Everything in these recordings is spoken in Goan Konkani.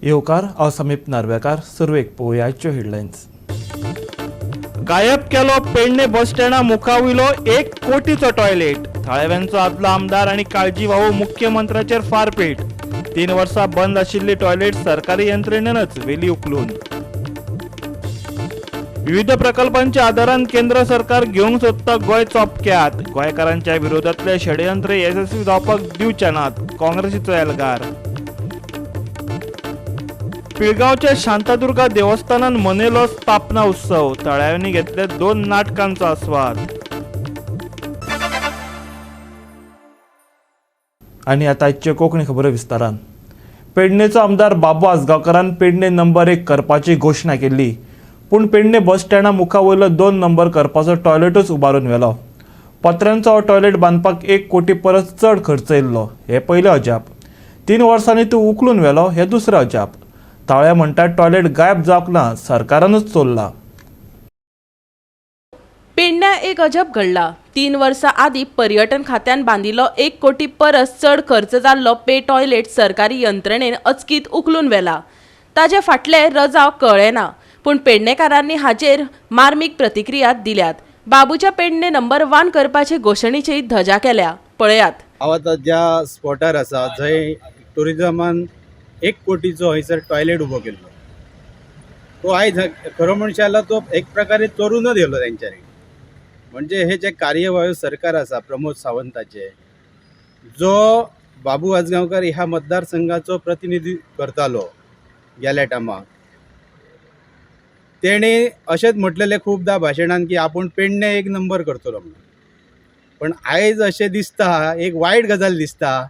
येवकार, हांव समीप नार्वेकार. सुरवेक पळोवया आयच्यो हेडलायन्स. गायब केलो पेडणे बस स्टँडा मुखा वयलो 1 कोटीचो टॉयलेट. थळाव्यांचो आदलो आमदार आनी काळजी भाऊ मुख्यमंत्र्याचेर फारपेट. 3 वर्सां बंद आशिल्ली टॉयलेट सरकारी यंत्रणेनच वेली उखलून. विविध प्रकल्पांच्या आदारान केंद्र सरकार घेवंक सोदता गोंय चोपक्यात. गोंयकारांच्या विरोधातले षडयंत्र येसस्वी जावपाक दिवचे नात, काँग्रेसीचो एल्गार. पिळगांवच्या शांतादुर्गा देवस्थानान मनयलो स्थापना उत्सव. तळ्यांनी घेतले 2 नाटकांचो आस्वाद. आनी आतां आयच्यो कोंकणी खबरो विस्तारान. पेडणेचो आमदार बाबू आजगांवकारान पेडणे नंबर 1 करपाची घोशणा केल्ली, पूण पेडणे बस स्टँडा मुखा वयलो 2 नंबर करपाचो टॉयलेटूच उबारून व्हेलो. पत्र्यांचो हो टॉयलेट बांदपाक 1 कोटी परस चड खर्च येयल्लो हें पयलें अजाप. 3 वर्सांनी तो उखलून व्हेलो हें दुसरें अजाप. ताळ्या म्हणटात टॉयलेट गायब जावंक ना, सरकारानूच चोरला. पेडण्या एक अजब घडला. 3 वर्सां आदीं पर्यटन खात्यान बांदिल्लो 1 कोटी परस चड खर्च जाल्लो पे टॉयलेट सरकारी यंत्रणेन अचकीत उखलून व्हेला. ताजे फाटले रजाव कळ्ळें ना, पूण पेडणेकारांनी हाचेर मार्मीक प्रतिक्रिया दिल्यात. बाबूच्या पेडणे नंबर 1 करपाचे घोशणेची धजा केल्या. पळयात. हांव आतां ज्या स्पॉटार आसा जंय ट्युरिजमान 1 कोटीचो हयसर टॉयलेट उबो केल्लो, तो आयज खरो म्हणशात जाल्यार तो एक प्रकारे चोरूनच येयलो तेंच्यांनी. म्हणजे हे जे कार्यवाहू सरकार आसा प्रमोद सावंताचे, जो बाबू आजगांवकार ह्या मतदारसंघाचो प्रतिनिधी करतालो गेल्या टायमाक, तेणें अशेंच म्हटलेलें खुबदां भाशणान की आपूण पेडणे 1 नंबर करतलो म्हणून. पण आयज अशें दिसता, एक वायट गजाल दिसता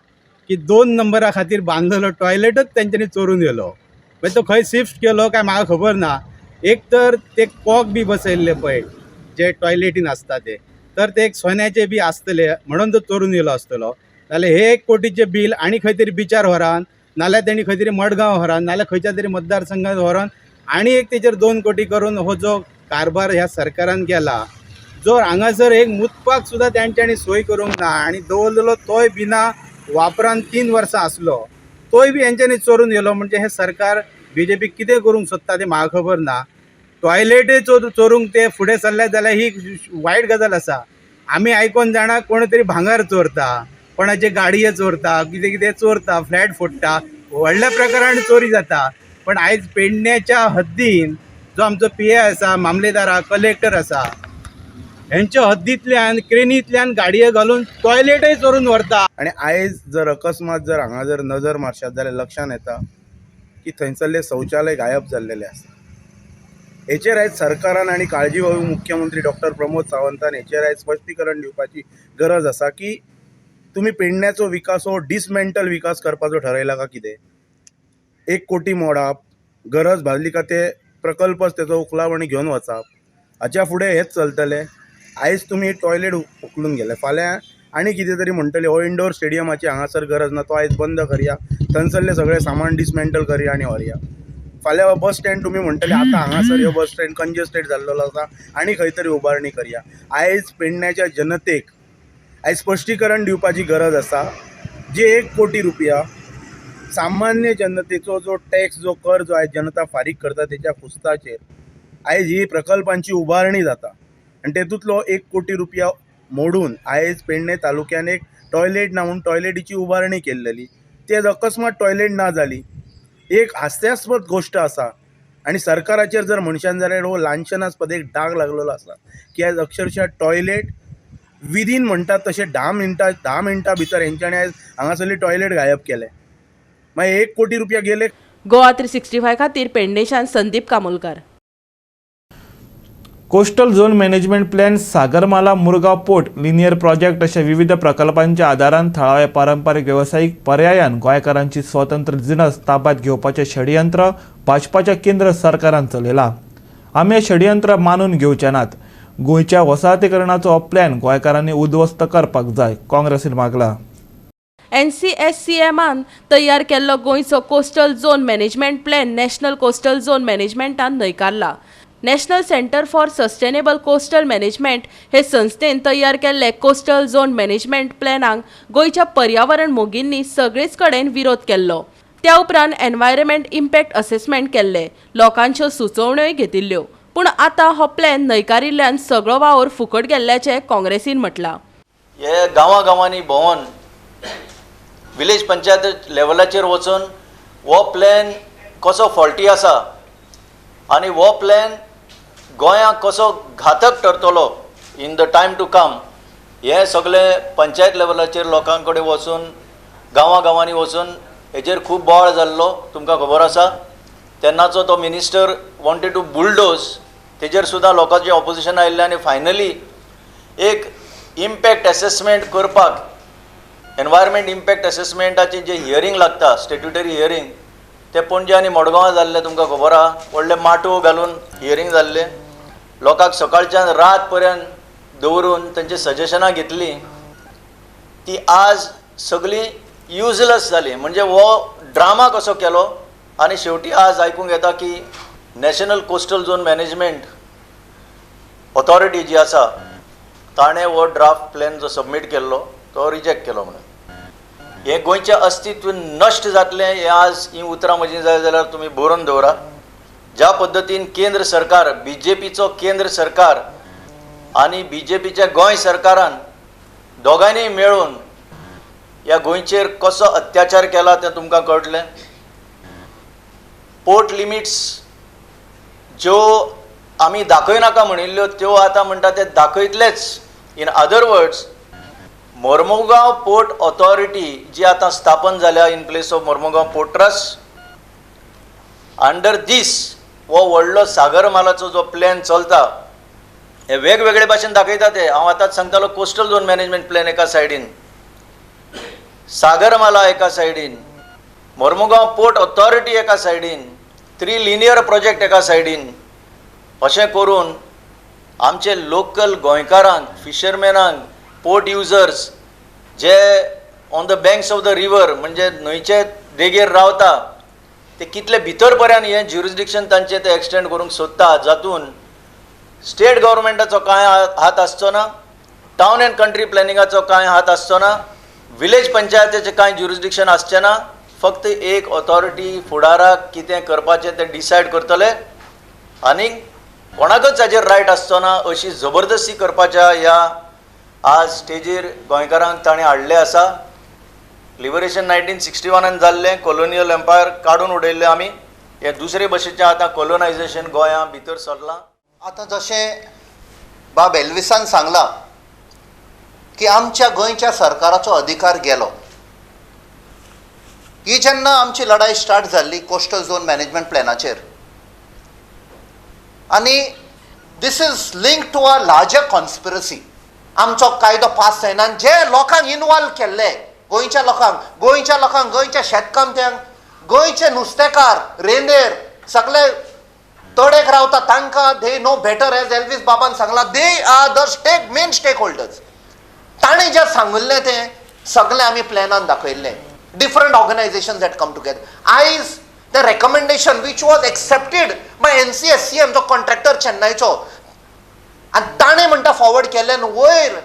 की 2 नंबरा खातीर बांदलेलो टॉयलेटच तेंच्यांनी चोरून व्हेलो. मागीर तो खंय शिफ्ट केलो काय म्हाका खबर ना. एक तर ते कॉक बी बसयल्ले पळय जे टॉयलेटीन आसता ते, तर ते एक सोन्याचे बी आसतले म्हणून तो चोरून येयलो आसतलो. नाल्यार हे 1 कोटीचें बील आनी खंय तरी बिचार व्हरान, नाल्यार तेणी खंय तरी मडगांव व्हरान, नाल्यार खंयच्या तरी मतदारसंघात व्हरोन आनी एक तेचेर 2 कोटी करून हो जो कारभार ह्या सरकारान केला, जो हांगासर एक मुतपाक सुद्दां तेंच्यांनी सोय करूंक ना आनी दवरलेलो तोय बिना वापरान 3 वर्सां आसलो, तोय बी हेंच्यांनी चोरून व्हेलो. म्हणजे हें सरकार बीजेपी कितें करूंक सोदता तें म्हाका खबर ना. टॉयलेटय चोरूंक ते फुडें सरले जाल्यार ही वायट गजाल आसा. आमी आयकोन जाणा कोण तरी भांगर चोरता, कोणाचे गाडये चोरता, कितें कितें चोरता, फ्लॅट फोडटा, व्हडल्या प्रकारान चोरी जाता. पण आयज पेडण्याच्या हद्दीन जो आमचो पी ए आसा, मामलेदार, कलेक्टर आसा, हेंच्या हद्दींतल्यान क्रेनींतल्यान गाडये घालून टॉयलेटय चोरून व्हरता. आनी आयज जर अकस्मात जर हांगा जर नजर मारशात जाल्यार लक्षांत येता की थंयसरलें शौचालय गायब जाल्लेलें आसा. हेचेर आयज सरकारान आनी काळजीवाहू मुख्यमंत्री डॉक्टर प्रमोद सावंतान हेचेर आयज स्पश्टीकरण दिवपाची गरज आसा की तुमी पेडण्याचो विकास हो डिसमेंटल विकास करपाचो ठरयला का कितें? 1 कोटी मोडप, गरज भासली का ते प्रकल्पच तेचो उखलाप आनी घेवन वचप, हाच्या फुडें हेंच चलतलें. आयज तुमी टॉयलेट उखलून गेले, फाल्यां आनी कितें तरी म्हणटले हो इंडोर स्टेडियमाची हांगासर गरज ना, तो आयज बंद करया, थंयसरलें सगळें सामान डिसमेंटल करया आनी व्हरया. फाल्यां बस स्टँड तुमी म्हणटले आतां हांगासर ह्यो बस स्टँड कंजस्टेड जाल्लेलो आसा आनी खंय तरी उबारणी करया. आयज पेडण्याच्या जनतेक आयज स्पश्टीकरण दिवपाची गरज आसा. जे 1 कोटी रुपया सामान्य जनतेचो जो टॅक्स, जो कर जो आयज जनता फारीक करता तेच्या खुस्ताचेर आयज ही प्रकल्पांची उबारणी जाता आनी तेतूंतलो 1 कोटी रुपया मोडून आयज पेडणे तालुक्यान एक टॉयलेट ना म्हूण टॉयलेटीची उबारणी केल्लेली, ती आयज अकस्मात टॉयलेट ना जाली. एक हास्यास्पद गोश्ट आसा आनी सरकाराचेर जर म्हणशान जाल्यार हो लांछनास्पद एक डाग लागलेलो आसा की आयज अक्षरशा टॉयलेट विदीन म्हणटात तशें 10 मिनटां भितर हेंच्यांनी आयज हांगासरली टॉयलेट गायब केलें. मागीर 1 कोटी रुपया गेले. गोवा 365 खातीर पेडणेच्यान Sandeep Kamolkar. Coastal zone management plan, Sagarmala Murgaon port linear project अशा विविध प्रकल्पांच्या आदारान थळाव्या पारंपारीक वेवसायीक पर्यायान गोंयकारांची स्वतंत्र जिणस ताब्यात घेवपाचें षडयंत्र भाजपाच्या केंद्र सरकारान चलयलां. आमी हें षडयंत्र मानून घेवचे नात. गोंयच्या वसाहतीकरणाचो हो प्लॅन गोंयकारांनी उद्ध्वस्त करपाक जाय, काँग्रेसीन मागलां. NCSCMान तयार केल्लो गोंयचो coastal zone management plan national coastal zone मॅनेजमेंटान न्हयकारला. National centre for sustainable coastal management हे संस्थेन तयार केल्ले कोस्टल झोन मॅनेजमेंट प्लॅनाक गोंयच्या पर्यावरण मोगींनी सगळेच कडेन विरोध केल्लो. त्या उपरांत एनवायरमेंट इम्पॅक्ट असेसमेंट केल्ले, लोकांच्यो सुचोवण्योय घेतिल्ल्यो. पूण आतां हो प्लॅन न्हयकारिल्ल्यान सगळो वावर फुकट गेल्ल्याचें काँग्रेसीन म्हटलां. हे गांवां गांवांनी भोंवन विलेज पंचायत लेवलाचेर वचून हो प्लॅन कसो फॉल्टी आसा आनी हो प्लॅन गोंयाक कसो घातक ठरतलो in the time to come, हें सगळें पंचायत लेवलाचेर लोकां कडेन वचून, गांवां गांवांनी वचून हेजेर खूब बोवाळ जाल्लो तुमकां खबर आसा. तेन्नाचो तो मिनिस्टर वॉन्टेड टू बुलडोज, तेजेर सुद्दां लोकांचें ऑपोजिशन आयिल्लें आनी फायनली एक इम्पॅक्ट एसेसमेंट करपाक, एनवायरमेंट इम्पॅक्ट एसेसमेंटाचें जें हियरींग लागता, स्टेट्युटरी हियरींग, तें पणजे आनी मडगांवां जाल्लें तुमकां खबर आहा. व्हडले माटोव घालून हियरींग जाल्लें, लोकांक सकाळच्यान रात पर्यंत दवरून तेंची सजेशनां घेतलीं. ती आज सगळीं युजलेस जाली. म्हणजे हो ड्रामा कसो केलो आनी शेवटी आज आयकूंक येता की National Coastal Zone Management Authority जी आसा, ताणें हो ड्राफ्ट प्लॅन जो सबमीट केल्लो तो रिजेक्ट केलो म्हणून. हें गोंयचें अस्तित्व नश्ट जातलें हें आज हीं उतरां म्हजीं जाय जाल्यार तुमी बरोवन दवरात. ज्या पद्दतीन केंद्र सरकार, बीजेपीचो केंद्र सरकार आनी बीजेपीच्या गोंय सरकारान दोगांयनी मेळून ह्या गोंयचेर कसो अत्याचार केला तें तुमकां कळटलें. पोर्ट लिमिट्स ज्यो आमी दाखयनाका म्हणिल्ल्यो, त्यो आतां म्हणटा ते दाखयतलेच. In other words, Mormugao Port Authority जी आतां स्थापन जाल्या in place of Mormugao Port Trust, under this हो व्हडलो सागर मालाचो जो प्लॅन चलता, हे वेगवेगळे भाशेन दाखयता ते. हांव आतांच सांगतालो, कोस्टल झोन मॅनेजमेंट प्लॅन एका सायडीन, सागरमाला एका सायडीन, मोर्मुगांव पोर्ट ऑथॉरिटी एका सायडीन, थ्री लिनियर प्रोजेक्ट एका सायडीन, अशें करून आमचे लोकल गोंयकारांक, फिशरमॅनांक, पोर्ट युजर्स जे on the banks of the river, म्हणजे न्हंयचे देगेर रावता, ते कितले भितर पर्यंत हें ज्युरिस्डिक्शन तांचें ते एक्सटेंड करूंक सोदता, जातून स्टेट गव्हर्मेंटाचो कांय हात आसचो ना, टावन अँड कंट्री प्लॅनिंगाचो कांय हात आसचो ना, विलेज पंचायतीचें कांय ज्युरिस्डिक्शन आसचें ना. फक्त एक ऑथॉरिटी फुडाराक कितें करपाचें तें डिसायड करतले आनी कोणाकच हाजेर रायट आसचो ना, अशी जबरदस्ती करपाच्या ह्या आज स्टेजीर गोंयकारांक ताणें हाडलें आसा. लिबरेशन 1961न जाल्लें, कॉलोनियल एम्पायर काडून उडयल्लें आमी. हें दुसरे भशेचें आतां कॉलोनायझेशन गोंया भितर सरलां. आतां जशें बाब एल्विसान सांगलां की आमच्या गोंयच्या सरकाराचो अधिकार गेलो. ही जेन्ना आमची लढाई स्टार्ट जाल्ली कोस्टल झोन मॅनेजमेंट प्लॅनाचेर, आनी this is link to a larger conspiracy. आमचो कायदो पास जायना आनी जे लोकांक इनवॉल्व केल्ले, गोंयच्या लोकांक, गोंयच्या लोकांक, गोंयच्या शेतकामत्यांक, गोंयचे नुस्तेकार, रेंदेर, सगळे तडेक रावता तांकां, they know better. As Elvis बाबान सांगलां, they are the main stakeholders. ताणें जें सांगिल्लें तें सगळें आमी प्लॅनान दाखयल्लें. Different organization that come together. आयज the recommendation which was accepted by NCSCM, जो कॉन्ट्रॅक्टर चेन्नयचो, आनी ताणें म्हणटा फॉरवर्ड केलें आनी वयर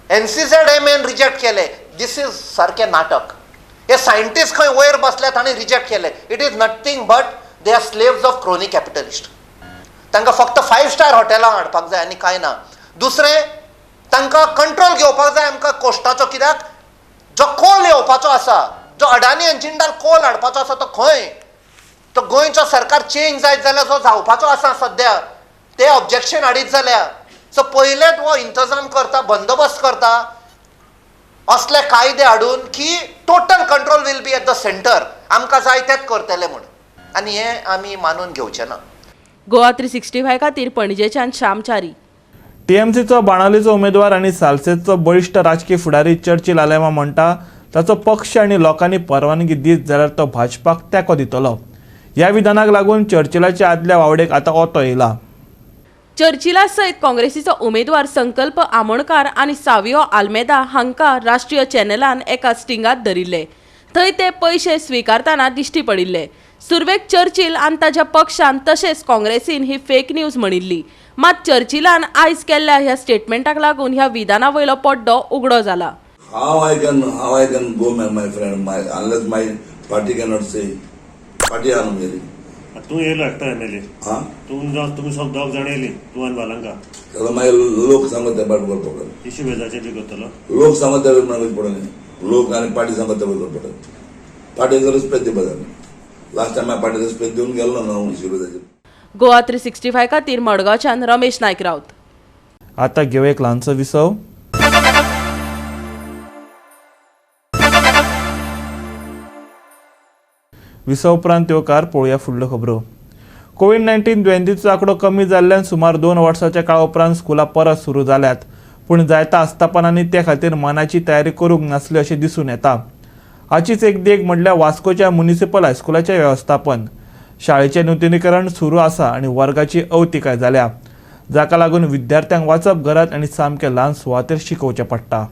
एनसीझेड एम एन रिजेक्ट केलें. This is सारकें नाटक. हे सायंटिस्ट खंय वयर बसले, ताणें रिजेक्ट केलें. It is nothing but they are slaves of crony capitalist. तांकां फक्त फायव स्टार हॉटेलां हाडपाक जाय आनी कांय ना. दुसरें, तांकां कंट्रोल घेवपाक जाय आमकां कोस्टाचो, कित्याक जो कोल येवपाचो आसा, जो अडानी आनी जिंदाल कोल हाडपाचो आसा, तो खंय तो गोंयचो सरकार चेंज जायत जाल्यार जो जावपाचो आसा सद्या, ते ऑब्जेक्शन हाडीत जाल्यार, सो पयलेच हो इंतजाम करता, बंदोबस्त करता असले कायदे हाडून की total control will be at the center, आमकां जाय तेच करतले म्हूण. आनी हें आमी मानून घेवचें ना. गोवा 365 खातीर पणजेच्यान श्याम च्यारी. टीएमसीचो बाणावलीचो उमेदवार आनी सालसेतचो बळिश्ट राजकीय फुडारी चर्चिल आलेमा म्हणटा, ताचो पक्ष आनी लोकांनी परवानगी दीत जाल्यार तो भाजपाक तेंको दितलो. ह्या विधानाक लागून चर्चिलाच्या आदल्या वावडेक आतां ओतो येयला. चर्चिला सयत काँग्रेसीचो उमेदवार संकल्प आमोणकार आनी सावियो आल्मेदा हांकां राष्ट्रीय चॅनलान एका स्टिंगात धरिल्ले. थंय ते पयशे स्विकारतना दिश्टी पडिल्ले. सुरवेक चर्चिल आनी ताच्या पक्षान तशेंच काँग्रेसीन ही फेक न्यूज म्हणिल्ली. मात चर्चिलान आयज केल्ल्या ह्या स्टेटमेंटाक लागून ह्या विधाना वयलो पड्डो उगडो जाला. How I can go, my friend, my unless my party cannot say party आहा न्हू मेरी. तूं येयलो एकटो एमएलए. हा. तूं जावं तुमी सग दोग जाण येयली, तूं आनी बालंका. जाल्यार मागीर लोक सांगत त्या पाट करपाक पडटलें. इशू बेजाचेर बी करतलो. लोक सांगत त्या प्रमाणे पडटलें. लोक आनी पार्टी सांगत त्या करपा पडटलें. पार्टीचो रिस्पेक्ट दिवपा जाय. लास्ट टायम हांवें पार्टीचो रिस्पेक्ट दिवन गेल्लो न्हू इशू बेजाचेर. गोवा 365 खातीर मडगांवच्यान रमेश नायक राऊत. आता घेवया एक ल्हानसो विसव. विसव उपरांत येवकार पळोवया फुडल्यो खबरो. कोवीड-19 दुयेंतीचो आंकडो कमी जाल्ल्यान सुमार 2 वर्सांच्या काळा उपरांत स्कुलां परत सुरू जाल्यात, पूण जायत्या आस्थापनांनी ते खातीर मनाची तयारी करूंक नासली अशें दिसून येता. हाचीच एक देख म्हणल्यार वास्कोच्या म्युनिसिपल हायस्कुलाचें वेवस्थापन. शाळेचें नुतनीकरण सुरू आसा आनी वर्गाची अवतिकाय जाल्या, जाका लागून विद्यार्थ्यांक वाचप घरांत आनी सामकें ल्हान सुवातेर शिकोवचें पडटा.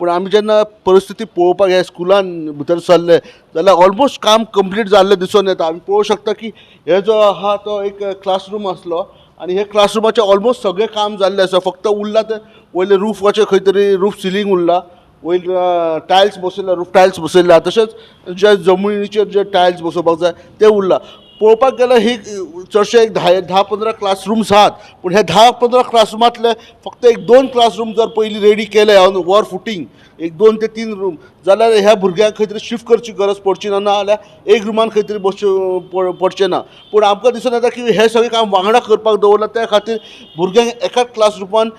पूण आमी जेन्ना परिस्थिती पळोवपाक ह्या स्कुलान भितर सरले जाल्यार ऑलमोस्ट काम कंप्लीट जाल्लें दिसून येता. आमी पळोवंक शकता की हे जो आहा तो एक क्लासरूम आसलो आनी हे क्लासरुमाचें ऑलमोस्ट सगळें काम जाल्लें आसा. फक्त उरलां तें वयलें रुफाचें खंय तरी रूफ सिलींग उरला, वयर टायल्स बसयल्या, रूफ टायल्स बसयल्या, तशेंच जे जमनीचेर जे टायल्स बसोवपाक जाय ते उरला. पळोवपाक गेल्यार ही चडशे एक 10-15 क्लासरूम्स आहात, पूण हे 10-15 क्लासरुमांतले फक्त एक 2 क्लासरूम जर पयलीं रेडी केले ऑन वॉर फुटींग, एक 2 ते 3 रूम, जाल्यार ह्या भुरग्यांक खंय तरी शिफ्ट करची गरज पडची ना, नाजाल्यार एक रुमान खंय तरी बसचें पडचें ना. पूण आमकां दिसून येता की हें सगळें काम वांगडा करपाक दवरलां, त्या खातीर भुरग्यांक एकाच क्लासरुमान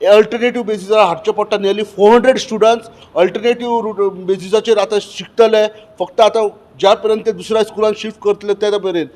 अल्टरनेटीव बेजीसार हाडचें पडटा. नियरली 400 स्टुडंट्स अल्टरनेटीव बेजीसाचेर आतां शिकतले. फक्त आतां ज्या पर्यंत ते दुसऱ्या स्कुलान शिफ्ट करतले त्या मेरेन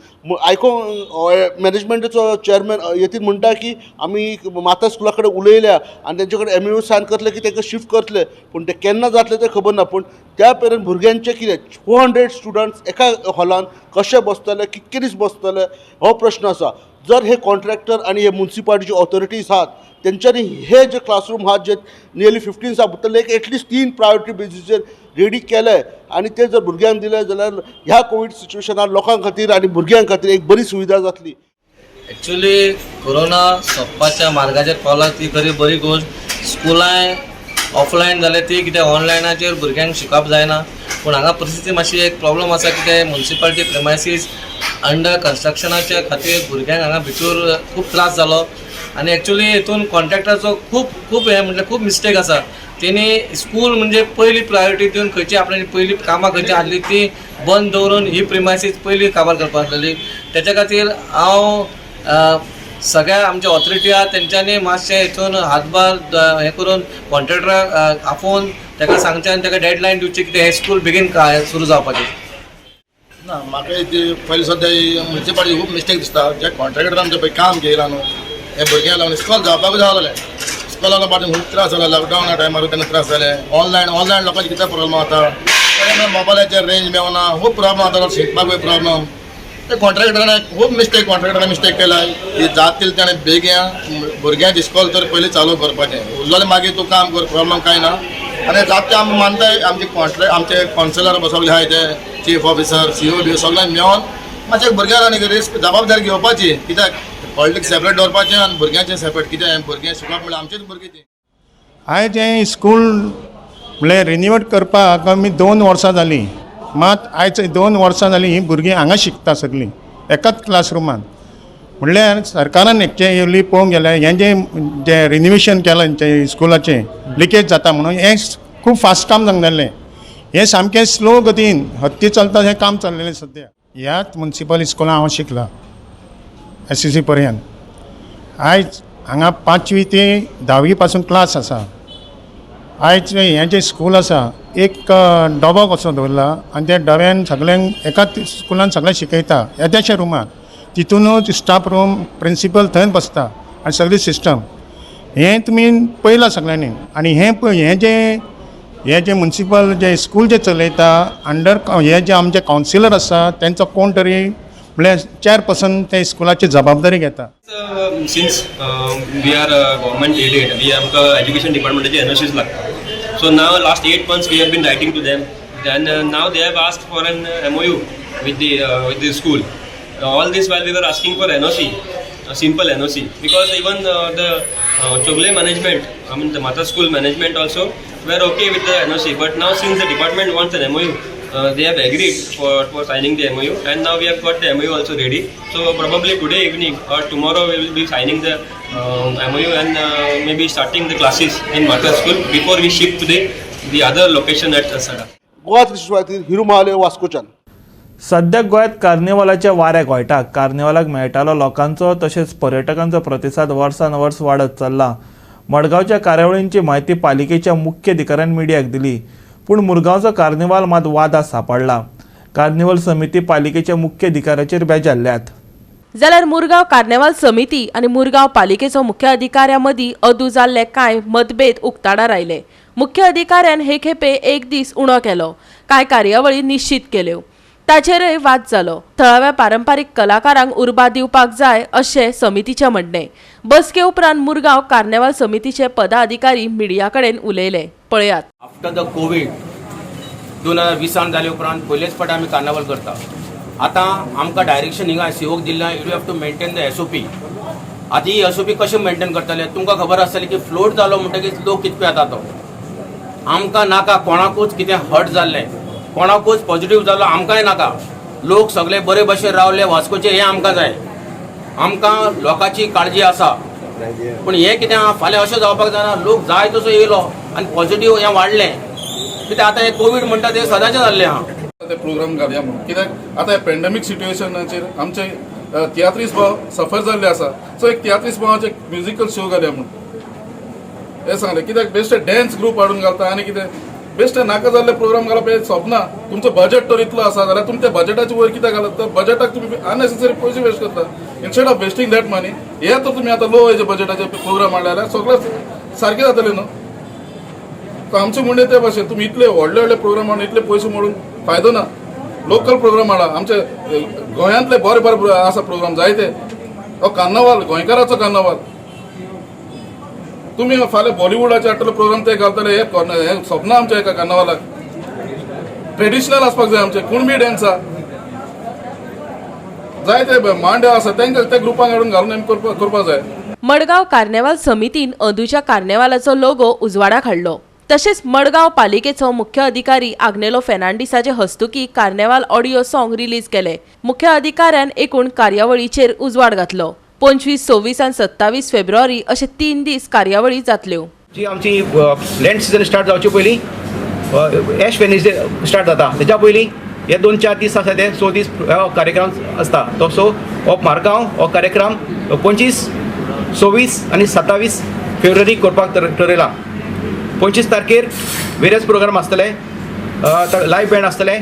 आयकोंक मॅनेजमेंटाचो चेअरमॅन यतीन म्हणटा की आमी माता स्कुला कडेन उलयल्या आनी तेंचे कडेन एमओयू सायन करतले की तांकां शिफ्ट करतले, पूण ते केन्ना जातले तें खबर ना. पूण त्या पर्यंत भुरग्यांचें कितें 400 स्टुडंट्स एका हॉलान कशे बसतले, कितके दीस बसतले हो प्रश्न आसा. जर हे कॉन्ट्रॅक्टर आनी हे मुन्सिपालिटीचे ऑथॉरिटीज आहात तेंच्यांनी हे जे क्लासरूम आहात जे नियरली 15 आहा भितरले एक एटलिस्ट 3 प्रायोरिटी बेजीचेर रेडी केले आनी ते जर भुरग्यांक दिले जाल्यार ह्या कोवीड सिच्युएशनार लोकां खातीर आनी भुरग्यां खातीर एक बरी सुविधा जातली. एक्चुली कोरोना सोंपपाच्या मार्गाचेर पावला ती खरी बरी गोश्ट. स्कुलांय ऑफलायन जाले ती कितें ऑनलायनाचेर भुरग्यांक शिकप जायना. पूण हांगा परिस्थिती मातशी एक प्रॉब्लम आसा कितें मुन्सिपालिटी प्रेमायसीस अंडर कन्स्ट्रक्शनाच्या खातीर भुरग्यांक हांगा भितर खूब त्रास जालो. आनी एक्चुली हितून कॉन्ट्रॅक्टराचो खूब खूब हें म्हटल्यार खूब मिस्टेक आसा. तेणी स्कूल म्हणजे पयली प्रायोरिटी दिवन खंयची आपणाची पयली कामां खंयची आहली ती बंद दवरून ही प्रिमायसीस पयली काबार करपाक आसलेली. तेच्या खातीर हांव सगळ्या आमचे ऑथॉरिटी आहा तेंच्यांनी मातशें हितून हातभार हें करून कॉन्ट्रॅक्टराक आपोवन ताका सांगचें आनी ताका डेडलायन दिवची कितें हें स्कूल बेगीन सुरू जावपाचें. ना म्हाका ती पयलीं सद्या मुन्सिपालिटी खूब मिस्टेक दिसता. जे कॉन्ट्रॅक्टरान जे पळय काम घेयलां न्हू हे भुरग्यांक लागून इस्कॉल जावपाकूच जालें. इस्कॉलाक पासून खूब त्रास जाला, लॉकडावना टायमार तेन्ना त्रास जाले. ऑनलायन लोकांचे कितें प्रॉब्लम जाता, मोबायलाचेर रेंज मेळना, खूब प्रॉब्लम जाता, शिकपाकूय प्रॉब्लम. ते कॉन्ट्रॅक्टरान खूब मिस्टेक, कॉन्ट्रॅक्टरान मिस्टेक केला. ही जातील ताणें बेगीन भुरग्यांक इस्कॉल तर पयलीं चालू करपाचें, उरलेलें मागीर तूं काम कर, प्रॉब्लम कांय ना. आनी जाता आमी मानताय आमचे कॉन्ट्रॅक्ट आमचे कावन्सिलर सगळे आहाय ते चीफ ऑफिसर सीओ बी सगळ्यांक मेळोन मातशें भुरग्यांक आनी रिस्क जबाबदारी घेवपाची. कित्याक पॉलिटिक्स सेपरेट दवरपाचें आनी भुरग्यांचें सेपरेट. कित्याक भुरगें शिकप म्हणल्यार आमचेच भुरगीं तीं. आयज हें स्कूल म्हणल्यार रिनोवेट करपाक आमी 2 वर्सां जालीं, मात आयज 2 वर्सां जालीं हीं भुरगीं हांगा शिकता सगळीं एकाच क्लासरुमान. म्हणल्यार सरकारान एक्चुअली पळोवंक गेल्यार हें जें जें रिनोवेशन केलां हेंचें स्कुलाचें लिकेज जाता म्हणून हें खूब फास्ट काम जावंक जाल्लें, हें सामकें स्लो गतीन हत्ती चलता हें काम चल्लेलें सद्या. ह्याच मुन्सिपल स्कुलान हांव शिकलां SSC पर्यंत. आयज हांगा 5वी ते 10वी पासून क्लास आसा. आयज हें जें स्कूल आसा एक डबो कसो दवरला आनी त्या डब्यान सगल्यांक एकाच स्कुलान सगळें शिकयता येद्याश्या रुमान, तितूनच स्टाफ रूम प्रिंसिपल थंयच बसता आनी सगळी सिस्टम हें तुमी पळयलां सगळ्यांनी. आनी हें पळय हें जें मुन्सिपल जें स्कूल जें चलयता अंडर हे जे आमचे कावन्सिलर आसा तेंचो कोण तरी म्हणल्यार चेअरपर्सन ते स्कुलाची जबाबदारी घेता. Since we are government aided, we आमकां एज्युकेशन डिपार्टमेंटाची एनओसीज लागता. So now last 8 months we have been writing to them, then now they have asked for an MOU with the school. All this while we were asking for NOC, a simple NOC, because even the Chogle management, I mean the Mata school management also were okay with the NOC, but now since the department wants an MOU, they have agreed for signing the MOU, and now we have got the MOU also ready. So probably today evening or tomorrow we will be signing the MOU and maybe starting the classes in Matwar school before we shift to the other location at Sada. Goa 365 Hiru Mahale वास्कोच्यान. सद्याक गोंयांत कार्निवालाच्या वाऱ्याक वळटा. कार्निवालाक मेळटालो लोकांचो तशेंच पर्यटकांचो प्रतिसाद वर्सान वर्स वाडत चल्ला. मडगांवच्या कार्यावळींची म्हायती पालिकेच्या मुख्य अधिकाऱ्यान मिडियाक दिली, पूण मुरगांवचो कार्निवाल मात वादात सापडला. कार्निवल समिती पालिकेच्या मुख्य अधिकाऱ्याचेर बेजारल्यात. जाल्यार मुरगांव कार्नेवाल समिती आनी मुरगांव पालिकेचो मुख्य अधिकाऱ्या मदीं अदू जाल्ले कांय मतभेद उक्ताडार आयले. मुख्य अधिकाऱ्यान हे खेपे एक दीस उणो केलो, कांय कार्यावळी निश्चीत केल्यो, ताचेरय वाद जालो. थळाव्या पारंपारीक कलाकारांक उर्बा दिवपाक जाय अशें समितीचें म्हणणें. बसके उपरांत मुरगांव कार्नेवाल समितीचे पदाधिकारी मिडिया कडेन उलयले, पळयात. आफ्टर the Covid 2020 जाले उपरांत पयलेच फावट आमी कार्नावाल करता. आतां आमकां डायरेक्शन हिंगा सीओक दिल्लें, you have to maintain the SOP. आतां ही एसओपी कशें मेंटेन करतले? तुमकां खबर आसतली की फ्लोट जालो म्हणटकीच लोक कितको येता तो. आमकां नाका कोणाकूच कितें हर्ट जाल्लें, कोणाकूच पॉझिटिव्ह जालो आमकांय नाका. लोक सगळे बरे भशेन रावले वास्कोचे हें आमकां जाय. आमकां लोकांची काळजी आसा, पूण हें कितें आहा फाल्यां अशें जावपाक जायना. लोक जाय तसो येयलो आनी पॉझिटिव्ह हें वाडलें कित्याक आतां हें कोवीड म्हणटा तें सदांचें जाल्लें आहा. ते प्रोग्राम घालया म्हणून, कित्याक आतां पेंडेमीक सिट्युएशनाचेर आमचे तियात्रीस भाव सफर जाल्ले आसा. सो एक तियात्रीस भावाचे म्युजिकल शो घालया म्हणून हें सांगलें, कित्याक बेश्टे डॅन्स ग्रूप हाडून घालता आनी कितें बेश्टे नाका जाल्ले प्रोग्राम घालप हें सोबना. तुमचो बजट तर इतलो आसा जाल्यार तुमी त्या बजटाचे वयर कित्याक घालत? तर बजटाक तुमी अननेसेसरी पयशे वेस्ट करता instead of wasting that money. हे तर तुमी आतां लो हेजे बजटाचे प्रोग्राम हाडले जाल्यार सगळें सारकें जातलें न्हू. सो आमचें म्हणणें ते भाशेन तुमी इतले व्हडले व्हडले प्रोग्राम हाडून इतले पयशे मोडून फायदो ना. लोकल प्रोग्राम हाडा, आमचे गोंयांतले बरे बरे आसा प्रोग्राम जायते. हो कार्नावाल गोंयकाराचो कार्नावाल, तुमी फाल्यां बॉलिवूडाचे हाडटले प्रोग्राम ते घालतले. हे सपना आमच्या एका कार्नावालाक ट्रेडिशनल आसपाक जाय. आमचे कुणबी डॅन्स आसा जायते, मांडे आसा, तांकां त्या ग्रुपांक हाडून घालून आमी करपाक जाय. मडगांव कार्नेवाल समितीन अंदूच्या कार्नेवालाचो लोगो उजवाडाक हाडलो. तशेंच मडगांव पालिकेचो मुख्य अधिकारी आग्नेलो फेर्नांडीसाचे हस्तुकी कार्नेवाल ऑडियो सॉंग रिलीज केले. मुख्य अधिकाऱ्यान एकूण कार्यावळीचेर उजवाड घातलो. 25, 26 आनी 27 फेब्रुवारी अशे 3 दीस कार्यावळी जातल्यो. जी आमची लेंट सिजन स्टार्ट जावचे पयलीं एश वेनसडे स्टार्ट जाता, तेच्या पयलीं हे 2-4 दीस आसा ते 6 दीस हो कार्यक्रम आसता. तो सो हो मारगांव हो कार्यक्रम 25, 26 आनी 27 फेब्रुवारी करपाक ठरयला. 25 तारखेर वेरियस प्रोग्राम आसतले, लायव्ह बँड आसतले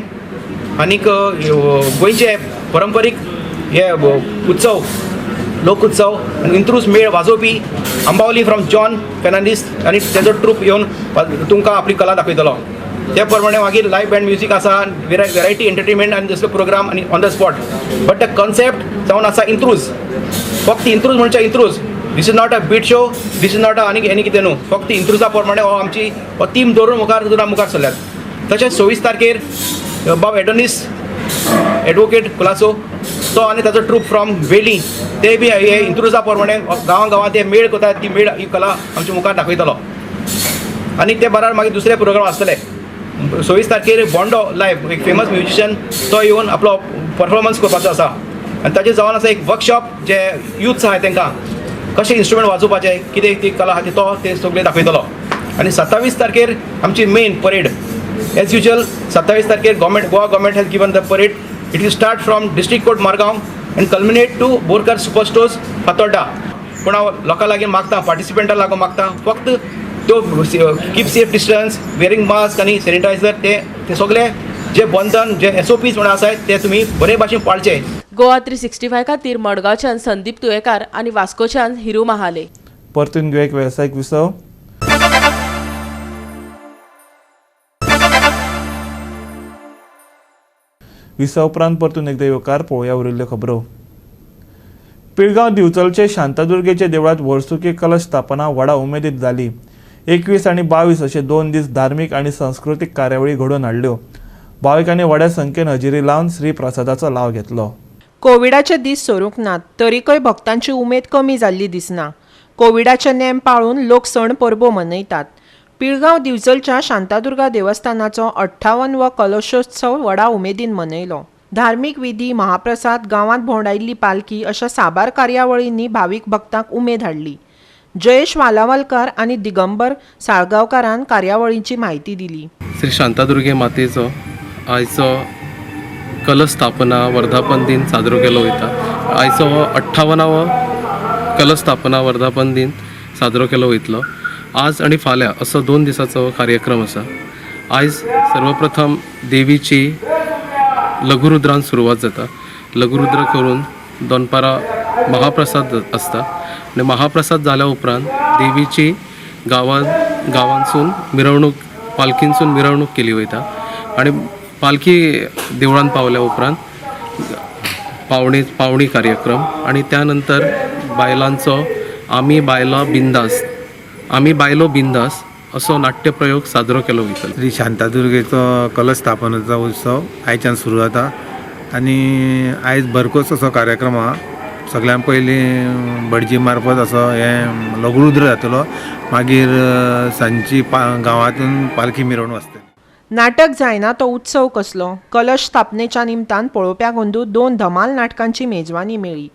आनीक गोंयचे परंपरीक हे उत्सव, लोक उत्सव आनी इंत्रूज मेळ वाजोवपी आंबावली फ्रॉम जॉन फेर्नांडीस आनी तेजो ट्रूप येवन तुमकां आपली कला दाखयतलो. ते प्रमाणे मागीर लायव्ह बँड म्युजीक आसा, वेरायटी एंटरटेनमेंट आनी दुसरो प्रोग्राम आनी on the spot. But the concept जावन आसा इंत्रूज, फक्त इंत्रूज म्हणचे इंत्रूज. This is not a beat show, this is not a आनी एनी कितें न्हू, फक्त इंत्रुजा प्रमाणे हो आमची हो थीम दवरून मुखार सरल्यात. तशेंच 26 तारखेर बाब एडोनीस एडवोकेट कुलासो तो आनी ताचो ट्रूप फ्रॉम वेली ते बी हे इंत्रुजा प्रमाणे गांवां गांवां ते मेळ करतात, ती मेळ ही कला आमच्या मुखार दाखयतलो. आनी ते बराबर मागीर दुसरे प्रोग्राम आसतले. 26 तारखेर बोंडो लायव्ह एक फेमस म्युजिशियन तो येवन आपलो परफॉर्मन्स करपाचो आसा आनी ताचे जावन आसा एक वर्कशॉप जे युथ्स आहाय तांकां कशें इन्स्ट्रुमेंट वाजोवपाचें, कितें ती कला आहा ती तो ते सगळें दाखयतलो. आनी 27 तारखेर आमची मेन परेड एज युजल. 27 तारखेर Goa government has given the parade. It will start from district court Margao and culminate to Borkar super stores Fatorda. पूण हांव लोकां लागीं मागता, पार्टिसिपंटां लागून मागता, फक्त त्यो keep safe distance, wearing mask आनी सॅनिटायझर ते सगळे जे बंधन जे एसओपीज म्हणून आसाय ते तुमी बरे भाशेन पाळचे. गोवा 365 खातीर मडगांवच्यान संदीप तुयेकार आनी वास्कोच्यान हिरू महाले. परतून घेवया एक वेवसायीक विसव. विसव उपरांत परतून एकदा येवकार. पळोवया उरिल्ल्यो खबरो. पिळगांव दिवचलचे शांतादुर्गेच्या देवळांत वर्सुकी कलश स्थापना व्हडा उमेदीत जाली. 21 आनी 22 अशे 2 दीस धार्मीक आनी संस्कृतीक कार्यावळी घडोवन हाडल्यो. भाविकांनी व्हड्या संख्येन हजेरी लावन श्रीप्रसादाचो लाव घेतलो. कोविडाचे दीस सरूंक नात तरीकय भक्तांची उमेद कमी जाल्ली दिसना. कोविडाचे नेम पाळून लोक सण परबो मनयतात. पिळगांव दिवचलच्या शांतादुर्गा देवस्थानाचो 58वो कलशोत्सव व्हडा उमेदीन मनयलो. धार्मीक विधी, महाप्रसाद, गांवांत भोंवडायिल्ली पालखी अशा साबार कार्यावळींनी भावीक भक्तांक उमेद हाडली. जयेश वालावलकार आनी दिगंबर साळगांवकारान कार्यावळींची म्हायती दिली. श्री शांतादुर्गे मातेचो आयचो कलश स्थापना वर्धापन दिन साजरो केलो वयता. आयचो हो 58वो कलश स्थापना वर्धापन दिन साजरो केलो वयतलो. आज आनी फाल्यां असो 2 दिसाचो कार्यक्रम आसा. आयज सर्वप्रथम देवीची लघुरुद्रान सुरवात जाता. लघुरुद्र करून दनपारां महाप्रसाद आसता आनी महाप्रसाद जाल्या उपरांत देवीची गांवांसून मिरवणूक, पालखींसून मिरवणूक केली वयता आनी पालखी देवळान पावल्या उपरांत पावणी कार्यक्रम आनी त्या नंतर बायलांचो आमी बायलां बिंदास, आमी बायलो बिंदास असो नाट्यप्रयोग साजरो केलो वयतलो. श्री शांतादुर्गेचो कलश स्थापनेचो उत्सव आयच्यान सुरू जाता आनी आयज भरपूर असो कार्यक्रम आहा. सगळ्यां पयलीं भटजी मार्फत असो हें लघुरुद्र जातलो, मागीर सांजची गांवांतून पालखी मिरवणूक आसतली. नाटक जायना तो उत्सव कसलो. कलश स्थापनेच्या निमतान पळोवप्याक अंदू 2 धमाल नाटकांची मेजवानी मेळ्ळी.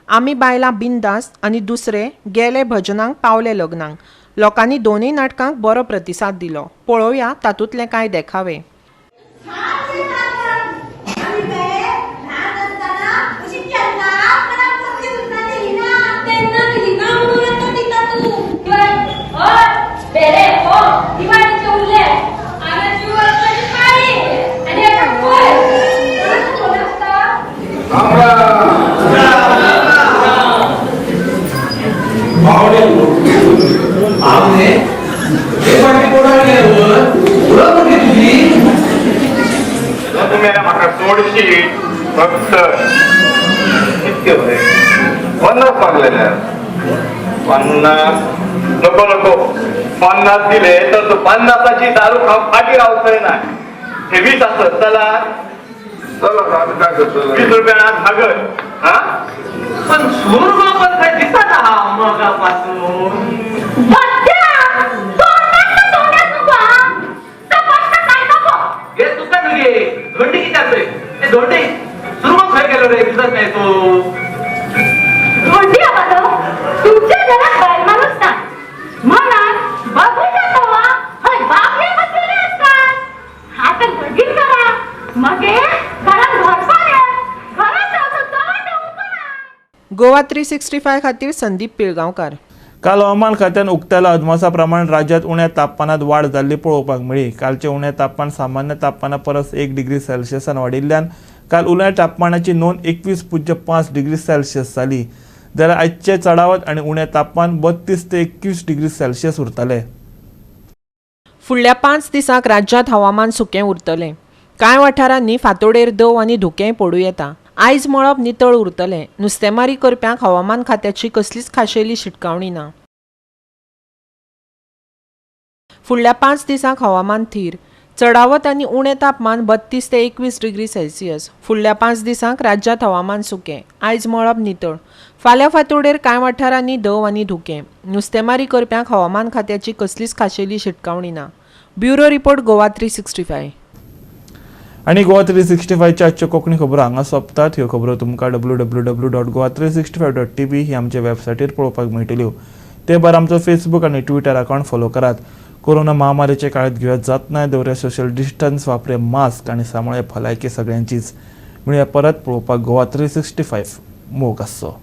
आमी बायलां बिंदास आनी दुसरे गेले भजनांक पावले लग्नांक. लोकांनी दोनूय नाटकांक बरो प्रतिसाद दिलो. पळोवया तातूंतले कांय देखावे. फक्त कितके बरे 50 मागलेले, 50 नको नको, 50 दिले तर तू 50ची दारू खाऊन फाटी रावतय ना. हे 20 असत चला चला आम्ही काय करतो 20 रुपया आज भागत. हा पण सूर पण काय दिसत हा मगापासून. हे तुका गे धोंडी कित्याक रे? ते धोंडी सुरमो खंय गेलो रे? दिसत नाही तो. धोंडी आवालो तुमच्या घरात बायल माणूस ना मनात बघू जातो हय बापले बसलेले असतात. आता लगीन करा मगे घरात घरपार घरात गोवा 365 खातीर संदीप पिळगांवकार. काल हवामान खात्यान उक्तायला अदमासा प्रमाण राज्यात उण्या तापमानात वाड जाल्ली पळोवपाक मेळ्ळी. कालचें उणें तापमान सामान्य तापमाना परस 1 डिग्री सेल्सियसान वाडिल्ल्यान काल उण्या तापमानाची नोंद 21.5 डिग्री सेल्सियस जाली, जाल्यार आयचें चडावत आनी उणें तापमान 32 ते 21 डिग्री सेल्सियस उरतलें. फुडल्या 5 दिसांक राज्यांत हवामान सुकें उरतलें. कांय वाठारांनी फांतोडेर दंव आनी धुकेंय पडूं येता. आयज मळब नितळ उरतलें. नुस्तेमारी करप्यांक हवामान खात्याची कसलीच खाशेली शिटकावणी ना. फुडल्या 5 दिसांक हवामान थीर. चडावत आनी उणें तापमान 32 ते 21 डिग्री सेल्सियस. फुडल्या 5 दिसांक राज्यांत हवामान सुकें. आयज मळब नितळ. फाल्यां फांतोडेर कांय वाठारांनी दंव आनी धुकें. नुस्तेमारी करप्यांक हवामान खात्याची कसलीच खाशेली शिटकावणी ना. Bureau report, Goa 365. आनी गोवा 365च्या आजच्यो कोंकणी खबरो हांगा सोंपतात. ह्यो खबरो तुमकां www.goa365.tv ही आमच्या वेबसायटीर पळोवपाक मेळटल्यो. ते भायर आमचो फेसबूक आनी ट्विटर अकावंट फॉलो करात. कोरोना महामारीच्या काळात घेवया जात नाही दवरया सोशल डिस्टन्स, वापरे मास्क आनी सांबाळया भलायकी सगळ्यांचीच. मेळया परत पळोवपाक गोवा 365. मोग आसचो.